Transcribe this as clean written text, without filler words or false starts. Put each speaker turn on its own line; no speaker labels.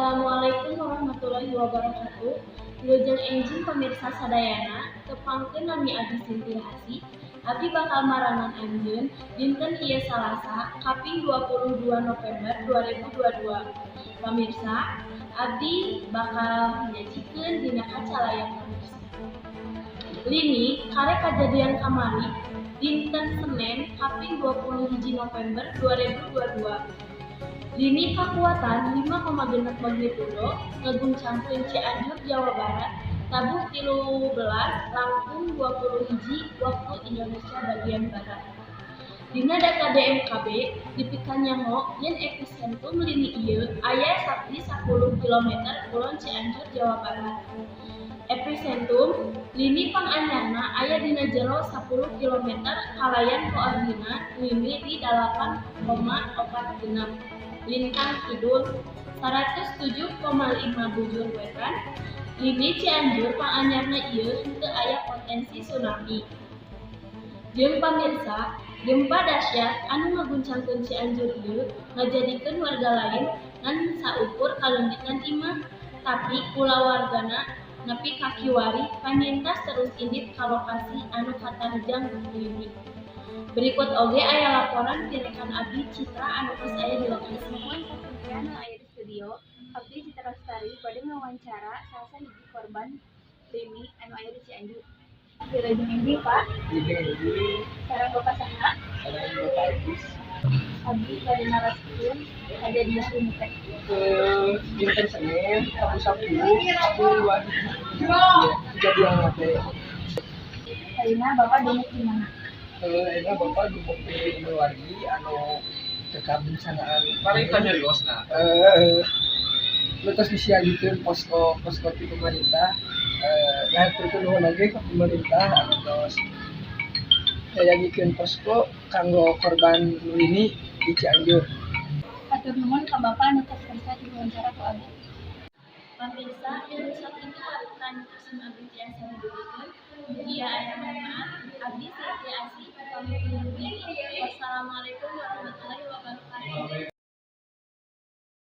Assalamualaikum warahmatullahi wabarakatuh. Wilujeng enjing pamirsa sadayana, tepangkeun nami abdi Sintia Asih. Abdi bakal marangan anjeun dinten ieu Salasa kaping 22 November 2022. Pamirsa, abdi bakal nyajikeun dina kaca layar pamirsa. Lini karek kajadian kamari dinten Senen kaping 21 November 2022. Lini kakuatan 5,6 magnitudo ngaguncangkeun Cianjur, Jawa Barat, tabuh 13.21 waktu Indonesia bagian Barat. Dina data BMKB dipikanyaho yen episentrum lini ieu aya di 10 km kulon Cianjur, Jawa Barat. Episentrum lini panganyarna aya dina jero 10 km kalayan koordinat lini di 8,46 lintang kidul, 107,5 bujur wetan. Lini Cianjur panganyarna ieu henteu aya potensi tsunami. Jeung pamirsa, gempa dahsyat anu ngaguncangkeun Cianjur ieu ngajadikeun warga lain ngan saukur kaleungitan imah, tapi kulawargana nepi ka kiwari panyintas terus indit ka lokasi anu katarjang lini. Berikut oge aya laporan ti rekan abdi Citra anu tos aya di lokasi.
Muhun ka Cynthia nu aya di studio, abdi Citra Lestari bade ngawancara salah sahiji korban lini anu aya di Cianjur. Wilujeng enjing, Pak.
Wilujeng enjing.
Sareng Bapak saha?
Sareng Bapak Agus.
Abdi bade naroskeun kajadian lini teh.
Dinten Senin, tabuh 10, 10 kejadian teh.
Ayeuna Bapak dumuk di mana?
Ayeuna Bapak dumuk di imah wargi anu teu kabencanaan.
Paling kanyariosna.
Nu tos disiagikeun posko posko ti pemerintah. Ngahaturkeun nuhun oge ka pemerintah anu tos nyayagikeun posko kanggo korban lini di Cianjur.
Hatur nuhun ka Bapak anu tos kersa diwawancara ku abdi.
Pamirsa, ilmu sakitu patarosan abdi tiasa didugikeun. Mugia aya manfaat. Abdi Sintia Asih pamit undur diri. Wassalamualaikum warahmatullahi wabarakatuh.